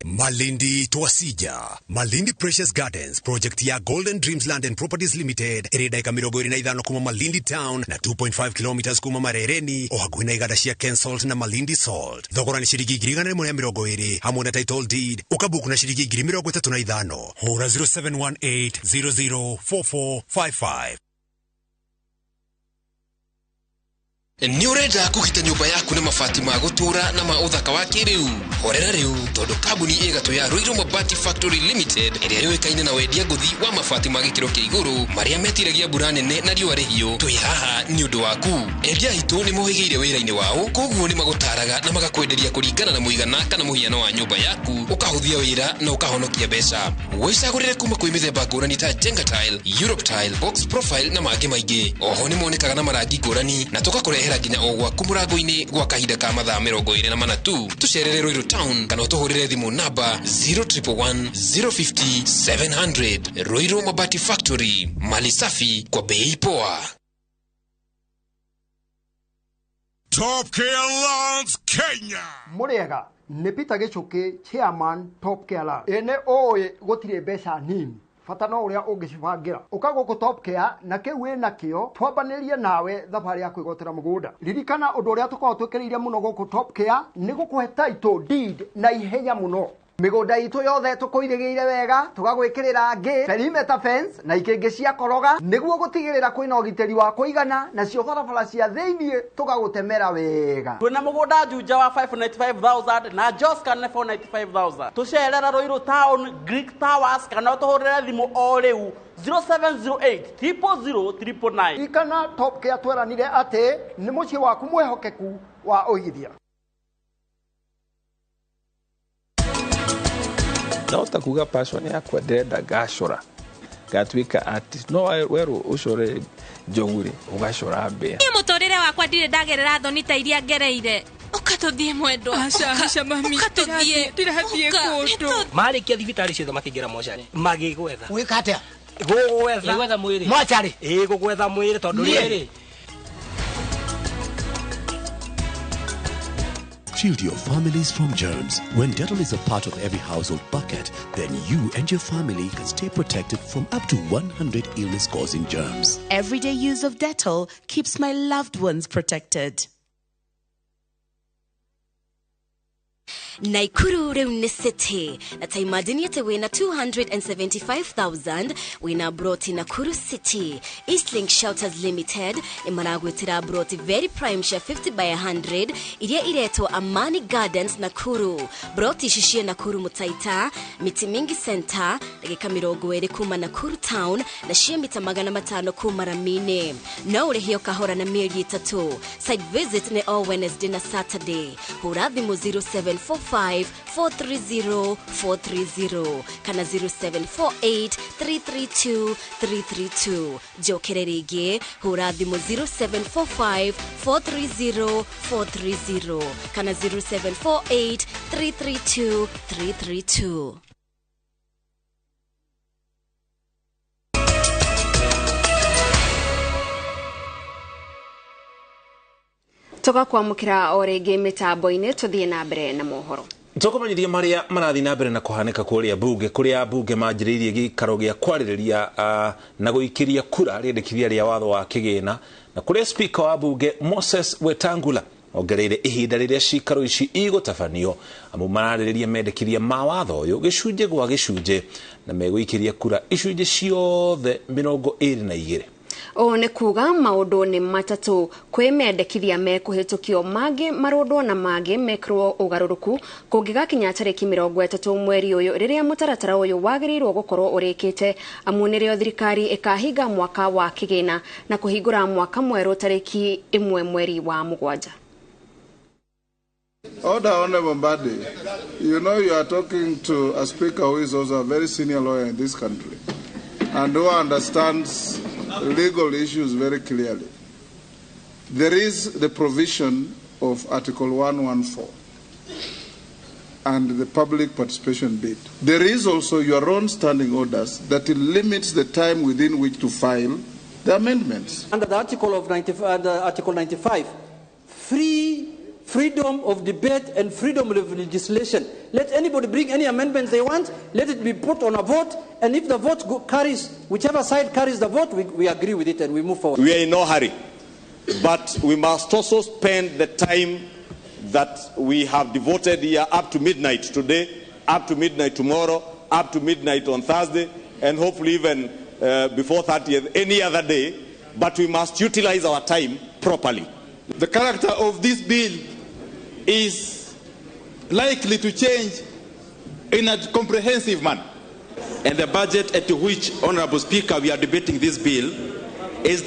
Speaker 18: Malindi Twasija. Malindi Precious Gardens project ya Golden Dreams Land and Properties Limited ĩrĩ ndagĩka 25 kuma Malindi Town na 2.5 kilometers kuma Marereni o hakuhĩ na iganda cia Ken Salt na Malindi Salt. Thogora ni ciringi 120,000 hamwe na title deed ukabuku na ciringi 35,000. Hura 0718 004455.
Speaker 22: Nĩ ũrenda kũgita nyũmba yaku na mabati ma gũtũũra na ma ũthaka wa kĩrĩu? Horera rĩu tondũ kambuni ĩgatũ ya Ruiru Mabati Factory Limited ĩrĩa yũĩkaine na wendia ngũthi wa mabati ma gĩkĩro kĩa igũrũ marĩa metiragia mbura nene na riũa rĩhiũ, twĩ haha nĩ ũndũ waku. Endia aitũ nĩ mohĩgĩire wĩra-inĩ wao, koguo nĩ magũtaraga na magakwenderia kũringana na mũigana kana mũhiano wa nyũmba yaku, ũkahũthia wĩra na ũkahonokia mbeca. Wĩcagũrĩre kuma kwĩ mĩthemba ngũrani ta Jenga Tile, Europe Tile, Box Profile na mangĩ maingĩ. Oho nĩ monekaga na marangi ngũrani na tũgakũrehera nginya o gwaku mũrango-inĩ gwa kahinda ka mathaa 24 tu. Tũcerere Ruiru Town kana ũtũhũrĩre thimũ namba 0111 050 700. Ruiru Mabati Factory, mali safi kwa bei poa.
Speaker 23: Top Care Lands Kenya.
Speaker 24: Mũrĩega nĩ Peter Gĩchũkĩ, chairman Top Care Lands. Ene ũĩ gũtirĩ mbeca nini, bata no ũrĩa ũngĩcibangĩra. Ũka gũkũ Top Care na kĩu wĩ nakĩo twambanĩrie nawe thabarĩ ya kwĩgwatĩra mũgũnda. Ririkana ũndũ ũrĩa tũkoragwo twĩkĩrĩire mũno gũkũ Top Care nĩ gũkũhe title deed na ihenya mũno. Mĩgũnda itũ yothe tũkũirĩgĩire wega, tũgagwĩkĩrĩra ngĩ, perimeter fence na ikĩngĩ cia koroga nĩguo gũtigĩrĩra kwĩna ũgitĩri wa kũigana, nacio barabara cia thĩiniĩ tũgagũtemera wega.
Speaker 25: Twĩna mũgũnda Juja wa 595,000 na Joska nĩ 495,000. Tũcerera Ruiru Town, Greek Towers kana ũtũhũrĩre thimũ o rĩu 0708 000 999.
Speaker 24: Ririkana Top Care tweranire atĩ nĩ mũciĩ waku mwĩhokeku wa ũigithia.
Speaker 26: Ndahota kuga passion yakwa ndĩrenda ngacora ngatuĩka artist, no werwo ũcore njogu rĩ ũgacora mbĩa.
Speaker 27: Niĩ mũtũrĩre wakwa ndirĩ ndagerera thoni ta iria ngereire. Ũka tũthiĩ mwendwa.
Speaker 28: Aca, aca mami,
Speaker 27: ũka tũthiĩ.
Speaker 28: Ndirathiĩ kũndũ.
Speaker 29: Marĩkia thibitarĩ ciothe makĩingĩra mocarĩ magĩgwetha.
Speaker 8: Gwĩka atĩa?
Speaker 29: Gũgwetha.
Speaker 8: Gwetha mwĩrĩ. Mocarĩ?
Speaker 29: Ĩĩ gũgwetha mwĩrĩ tondũ rĩrĩ.
Speaker 30: Shield your families from germs. When Dettol is a part of every household bucket, then you and your family can stay protected from up to 100 illness-causing germs.
Speaker 14: Everyday use of Dettol keeps my loved ones protected.
Speaker 31: Naikuru rĩu nĩ city na ta imagine atĩ wĩna 275,000 wĩna broti Nakuru City. Eastlink Shelters Limited nĩ maragwĩtĩra broti very prime cia 50 by 100 iria iretwo Amani Gardens Nakuru. Broti ici ciĩ Nakuru Mutaita, Miti Mingi Center, ndagĩka 20 kuma Nakuru Town na ciĩ mita 500 kuma Ramine. No ũrĩhio kahora na mĩeri 3. Site visit nĩ o Wednesday na Saturday. Hũra thimũ 0745 430 430 kana 0748 332 332. Njokere rĩngĩ, hũra thimũ 0745 430 430 kana 0748 332 332.
Speaker 3: Tugakwamũkĩra o rĩngĩ mĩtambo-inĩ tũthiĩ na mbere na mohoro.
Speaker 1: Tũkũmenyithia marĩa marathiĩ na mbere na kũhanĩka kũrĩa bunge, kũrĩa bunge manjĩrĩirie gĩikaro gĩa kwarĩrĩria na gũikĩria kura rĩendekithia rĩa watho wa kĩgĩna, na kũrĩa speaker wa bunge Moses Wetangula ongereire ihinda rĩrĩa cikaro ici igũtabanio, amu mararĩrĩria mendekithia ma watho ũyũ gĩcunjĩ gwa gĩcunjĩ, na megũikĩria kura icunjĩ ciothe 22.
Speaker 3: Ũũ nĩ kuga maũndũ nĩ matatũ, kwĩ mendekithia mekũhĩtũkio, mangĩ marũndwo na mangĩ mekĩrwo ũgarũrũku kũngĩgakinya tarĩki 30 mweri ũyũ, rĩrĩa mũtaratara ũyũ wagĩrĩirwo gũkorwo ũrĩkĩte, amu nĩrĩo thirikari ĩkahinga mwaka wa kĩgĩna na kũhingũra mwaka mwerũ tarĩki 1 mweri wa 7.
Speaker 2: Order, Honorable Mbadi. You know you are talking to a speaker who is also a very senior lawyer in this country and who understands legal issues very clearly. There is the provision of Article 114 and the public participation bid. There is also your own standing orders that limits the time within which to file the amendments.
Speaker 4: Under the article of Article 95, freedom of debate and freedom of legislation. Let anybody bring any amendments they want, let it be put on a vote, and if the vote carries, whichever side carries the vote, we agree with it and we move forward.
Speaker 5: We are in no hurry, but we must also spend the time that we have devoted here up to midnight today, up to midnight tomorrow, up to midnight on Thursday, and hopefully even before 30th, any other day, but we must utilize our time properly.
Speaker 6: The character of this bill is likely to change in a comprehensive manner.
Speaker 7: And the budget at which, Honorable Speaker, we are debating this bill is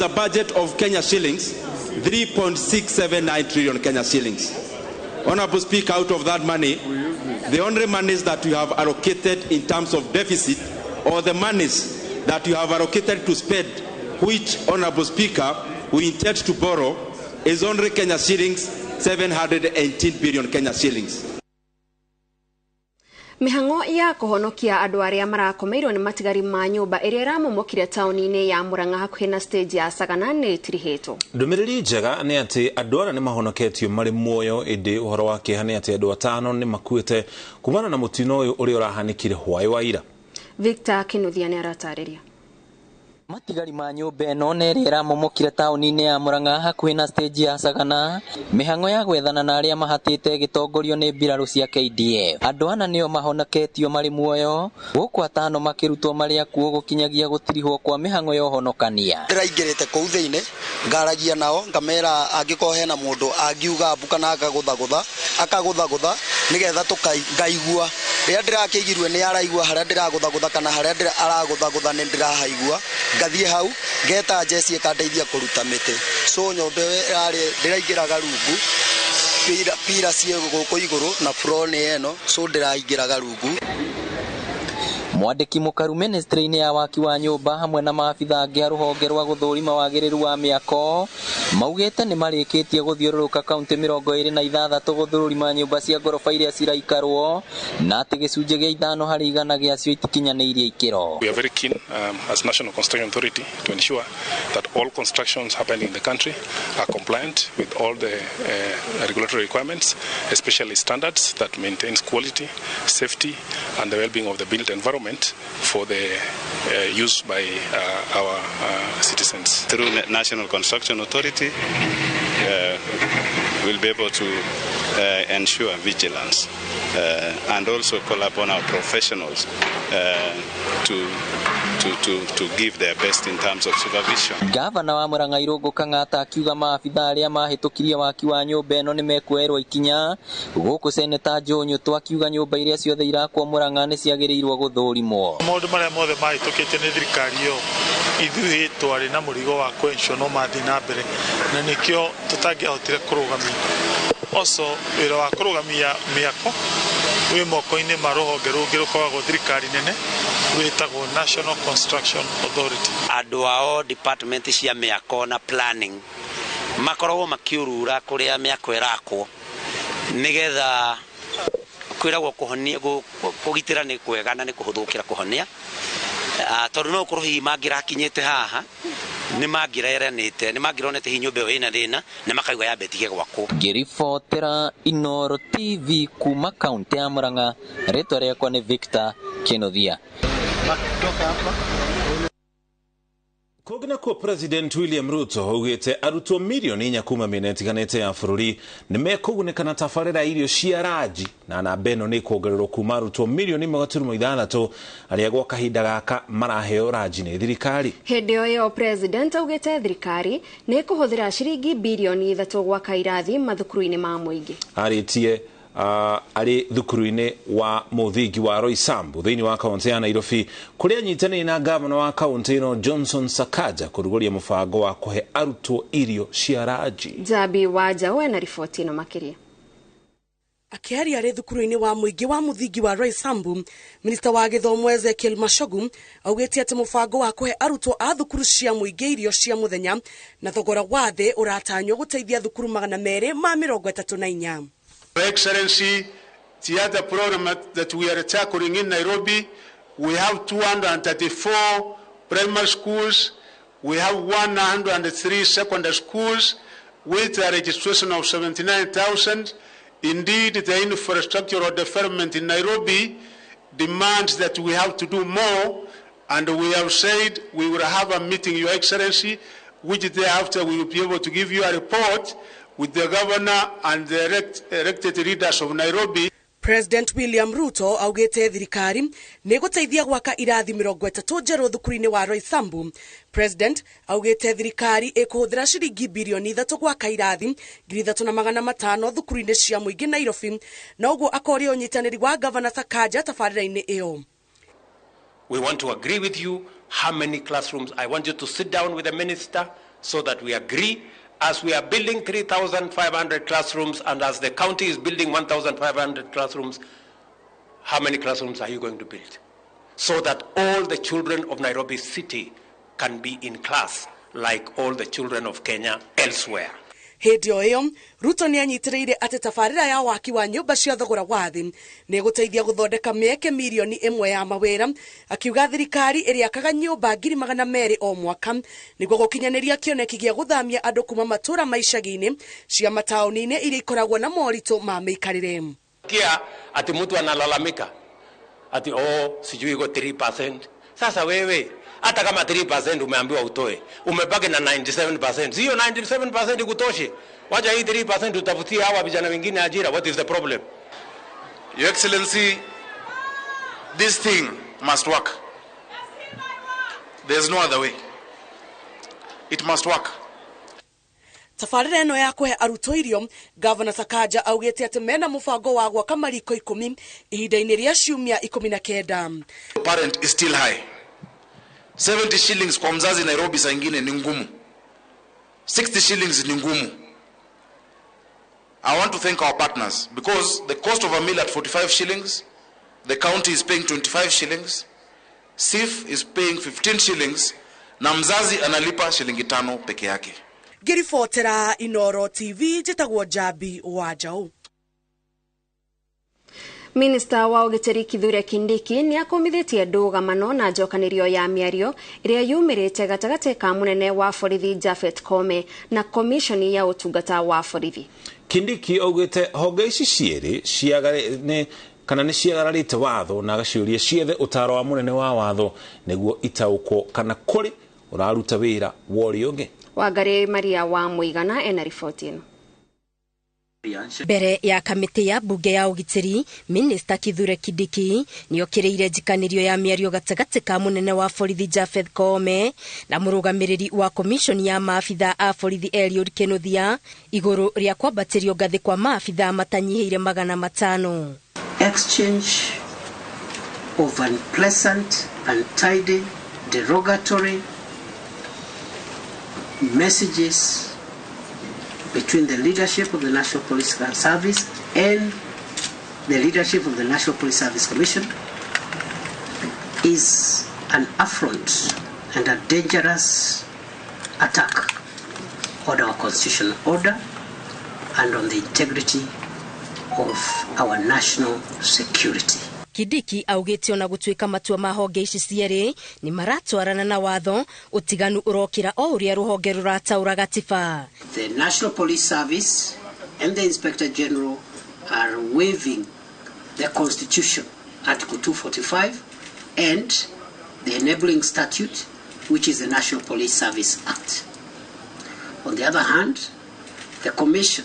Speaker 7: a budget of Kenya shillings, 3.679 trillion Kenya shillings. Honorable Speaker, out of that money, the only monies that we have allocated in terms of deficit, or the monies that you have allocated to spend, which, Honorable Speaker, we intend to borrow, is only Kenya shillings 718 billion Kenya shillings.
Speaker 3: Mihango ya kũhonokia andũ arĩa marakomeirwo nĩ matigari ma nyũmba ĩrĩa ĩramomokire taũni-inĩ ya Murang'a hakuhĩ na stage ya Sagana nĩ ĩtirihĩtwo.
Speaker 1: Ndũmĩrĩri njega nĩ atĩ andũ aya nĩ mahonoketio marĩ muoyo, ĩndĩ ũhoro wa kĩeha nĩ atĩ andũ 5 nĩ makuĩte kumana na mũtino ũyũ ũrĩa ũrahanĩkire hwaĩ wa ira.
Speaker 3: Victor Kinuthia nĩ aratarĩria.
Speaker 9: Matigari ma nyũmba ĩno nĩ ĩrĩa ĩramomokire taũni-inĩ ya Murang'a hakuhĩ na stage ya Sagana. Mĩhang'o ya gwethana na arĩa mahatĩte ĩgĩtongorio nĩ mbirarũ cia KDF. Andũ ana nĩo mahonoketio marĩ muoyo, gũkũ 5 makĩrutwo marĩ akuũ gũkinyagia gũtirihwo kwa mĩhang'o ya ũhonokania.
Speaker 10: Ndĩraingĩrĩte kũu thĩinĩ ngaragia nao ngamera angĩkorwo hena mũndũ angiuga mbu kana akagũthagũtha akagũthagũtha nĩgetha tũkaigua rĩrĩa ndĩrakĩigirwe nĩ araigua harĩa ndĩragũthagũtha kana harĩa aragũthagũtha nĩ ndĩrahaigua. Ngathiĩ hau ngeta njeci ĩkandeithia kũruta mĩtĩ. So nyũmba ĩyo ĩrarĩ ndĩraingĩraga rungu, pira ciĩ gũkũ igũrũ na floor nĩ ĩno, so ndĩraingĩraga rungu.
Speaker 9: Mwandĩki mũkaru ministry-inĩ ya waki wa nyũmba hamwe na maabitha angĩ a rũhonge rwa gũthũrima wagĩrĩru wa mĩako maugĩte nĩ marĩkĩtie gũthiũrũrũka kaunti 26 gũthũrima nyũmba cia ngoroba iria ciraikarwo na atĩ gĩcunjĩ gĩa 5 harĩ 100 gĩacio itikinyanĩirie ikĩro.
Speaker 11: We are very keen as National Construction Authority to ensure that all constructions happening in the country are compliant with all the regulatory requirements, especially standards that maintains quality, safety and the well-being of the built environment for the use by our citizens.
Speaker 12: Through National Construction Authority, we'll be able to ensure vigilance and also call upon our professionals to give their best in terms of supervision.
Speaker 9: Gavana wa Murang'a Irũngũ Kang'ata akiuga maabitha arĩa mahĩtũkirie waki wa nyũmba ĩno nĩmekuoerwo ikinya, gũkũ Seneta Joe Nyutu akiuga nyũmba iria ciothe irakwo Murang'a nĩ ciagĩrĩirwo gũthũrimwo.
Speaker 15: Maũndũ marĩa mothe mahĩtũkĩte nĩ thirikari ĩyo ithuĩ twarĩ na mũrigo wa kwencio no mathiĩ na mbere, na nĩkĩo tũtangĩahotire kũrũgamia. Also wĩra wa kũrũgamia mĩako wĩ moko-inĩ ma rũhonge rũngĩ rũkoragwo thirikari nene rwĩtagwo National Construction Authority.
Speaker 16: Andũ ao department cia mĩako na planning makoragwo makiurura kũrĩa mĩako ĩrakwo nĩgetha kwĩragwo kũhonia kũgitĩra nĩ kwega na nĩ kũhũthũkĩra kũhonia. Tondu no korwo hihi mangĩrakinyĩte haha nĩ mangĩreranĩte, nĩ mangĩronete hihi nyũmba ĩyo ĩna thĩna na makauga yambe ĩtige gwakwo.
Speaker 9: Ngĩribotera Inooro TV kuma kaunti ya Murang'a, rĩtwa rĩakwa nĩ Victor Kĩnuthia.
Speaker 1: Kũngĩ nakuo President William Ruto augĩte arutwo mirioni 4 kuma mĩena ĩtiganĩte ya bũrũri nĩ mekũgunĩka na tabarĩra ya irio cia ranji, na namba ĩno nĩ ĩkuongererwo kuma arutwo mirioni 1.6 arĩa gwa kahinda gaka maraheo ranji nĩ thirikari.
Speaker 3: Hĩndĩ o ĩyo President augĩte thirikari nĩ ĩkũhũthĩra ciringi birioni 3 gwaka irathi mathukuru-inĩ ma mũingĩ.
Speaker 1: Arĩtie arĩ thukuru-inĩ wa mũthingi wa Roysambu thĩinĩ wa kaunti ya Nairobi, kũrĩa anyitanĩire na gavana wa kaunti ĩno Johnson Sakaja kũrugũria mũbango wa kũhe arutwo irio cia ranji.
Speaker 3: Njabi wa Njaũ ena riboti ĩno makĩria.
Speaker 13: Akĩaria arĩ thukuru-inĩ wa mũingĩ wa mũthingi wa Roysambu, minista wa gĩthomo Ezekiel Machogu augĩte atĩ mũbango wa kũhe arutwo a thukuru cia mũingĩ irio cia mũthenya na thogora wa thĩ ũratanywo gũteithia thukuru 234.
Speaker 17: Your Excellency, the other program that we are tackling in Nairobi, we have 234 primary schools, we have 103 secondary schools with a registration of 79,000. Indeed, the infrastructural development in Nairobi demands that we have to do more, and we have said we will have a meeting, Your Excellency, which thereafter we will be able to give you a report with the governor and the elected leaders of Nairobi.
Speaker 13: President William Ruto augĩte thirikari nĩ gũteithia gwaka irathi 30 njerũ thukuru-inĩ wa Roysambu. President augĩte thirikari ĩkũhũthĩra ciringi birioni 3 gwaka irathi 3,500 thukuru-inĩ cia mũingĩ Nairobi, na ũguo akoria ũnyitanĩri wa Governor Sakaja tabarĩra-inĩ ĩyo.
Speaker 18: We want to agree with you how many classrooms. I want you to sit down with the minister so that we agree. As we are building 3,500 classrooms and as the county is building 1,500 classrooms, how many classrooms are you going to build? So that all the children of Nairobi City can be in class like all the children of Kenya elsewhere.
Speaker 13: Hĩndĩ o ĩyo Ruto nĩ anyitĩrĩire atĩ tabarĩra ya waki wa nyũmba cia thogora wa thĩ nĩ ĩgũteithia gũthondeka mĩeke mirioni 1 ya mawĩra, akiuga thirikari ĩrĩakaga nyũmba 200,000 o mwaka nĩguo gũkinyanĩria kĩoneki gĩa gũthamia andũ kuma matũũra ma icagi-inĩ cia mataũni-inĩ iria ikoragwo na moritũ ma mĩikarĩre.
Speaker 18: Kia ati mtu analalamika ati oh, sijui iko 3%. Sasa wewe hata kama 3% umeambiwa utoe, umebaki na 97%. Sio 97% ikutoshe. Wacha hii 3% utafutie hawa vijana wengine ajira. What is the problem?
Speaker 19: Your Excellency, this thing must work. There's no other way. It must work.
Speaker 13: Tabarĩra ĩno ya kũhe arutwo irio, Governor Sakaja augĩte atĩ mena mũbango wa gwaka mariko 10 ihinda-inĩ rĩa ciumia 19.
Speaker 19: Parent is still high. 70 shillings kwa mzazi Nairobi saa ingine ni ngumu. 60 shillings ni ngumu. I want to thank our partners because the cost of a meal at 45 shillings, the county is paying 25 shillings, SIF is paying 15 shillings, na mzazi analipa shilingi 5 peke yake.
Speaker 13: Ngĩribotera Inooro TV njĩtagwo Njabi wa Njaũ.
Speaker 3: Minista wa ũgitĩri Kithure Kindiki nĩ akomithĩtie ndũgamano na njokanĩrio ya mĩario ĩrĩa yumĩrĩte gatagatĩ ka mũnene wa borithi Japhet Koome na komishoni ya ũtungata wa borithi.
Speaker 1: Kindiki augĩte honge ici cierĩ kana nĩ ciagararĩte watho na agaciũria ciethe ũtaaro wa mũnene wa watho nĩguo itaũkwo kana kũrĩ ũraruta wĩra wa ũrĩa ũngĩ.
Speaker 3: Wangari Maria wa Mũigana ena riboti ĩno.
Speaker 31: Mbere ya kamĩtĩ ya mbunge ya ũgitĩri, Minista Kithure Kindiki nĩokĩrĩire njikanĩrio ya mĩario gatagatĩ ka mũnene wa borithi Japhet Koome na mũrũgamĩrĩri wa komishoni ya maabitha a borithi Eliud Kinuthia igũrũ rĩa kwambatĩrio ngathĩ kwa maabitha matanyihĩire 500.
Speaker 20: Exchange of unpleasant, untidy, derogatory messages between the leadership of the National Police Service and the leadership of the National Police Service Commission is an affront and a dangerous attack on our constitutional order and on the integrity of our national security.
Speaker 8: Kindiki augĩte ona gũtuĩka matua ma honge ici cierĩ nĩ maratwarana na watho, ũtiganu ũrokĩra o ũrĩa rũhonge rũrataũra gatiba.
Speaker 20: The National Police Service and the Inspector General are waiving the Constitution, Article 245, and the enabling statute, which is the National Police Service Act. On the other hand, the Commission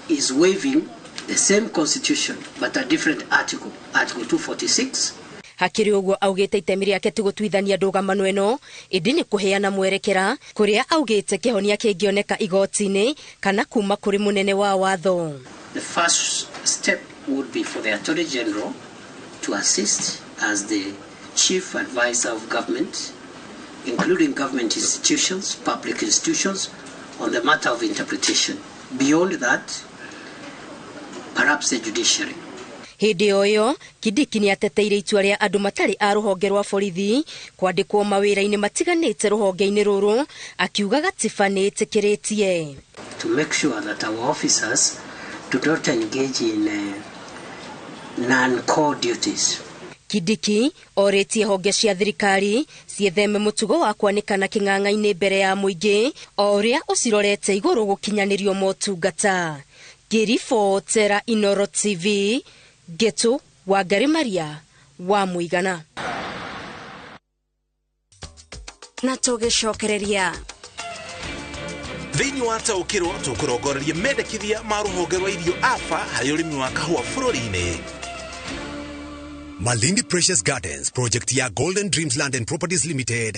Speaker 20: is waiving the same Constitution, but a different article, Article 246.
Speaker 8: Hakĩrĩ ũguo, augĩte itemi rĩake ti gũtuithania ndũgamano ĩno, ĩndĩ nĩ kũheana mwerekera kũrĩa augĩte kĩhonia kĩngĩoneka igoti-inĩ kana kuma kũrĩ mũnene wa watho.
Speaker 20: The first step would be for the Attorney General to assist as the chief advisor of government, including government institutions, public institutions, on the matter of interpretation. Beyond that, perhaps the judiciary.
Speaker 8: Hĩndĩ o ĩyo, Kindiki nĩ ateteire itua rĩa andũ matarĩ a rũhonge rwa borithi kwandĩkwo mawĩra-inĩ matiganĩte rũhonge-inĩ rũrũ, akiuga gatiba nĩ ĩtĩkĩrĩtie.
Speaker 20: To make sure that our officers do not engage in non-core duties.
Speaker 8: Kindiki orĩtie honge cia thirikari ciĩtheme mũtugo wa kwanĩkana kĩng'ang'a-inĩ mbere ya mũingĩ o ũrĩa ũcirorete igũrũ gũkinyanĩrio motungata. Ngĩribotera Inoro TV, Ngetu Wangari Maria wa Mũigana.
Speaker 3: Na tũgĩcokereria.
Speaker 1: Thĩinĩ wa Taũkĩrwo, tũkũrongoreria mendekithia ma rũhonge rwa irio AFA harĩ ũrĩmi wa kahũa bũrũri-inĩ.
Speaker 21: Malindi Precious Gardens, project ya Golden Dreams Land and Properties Limited.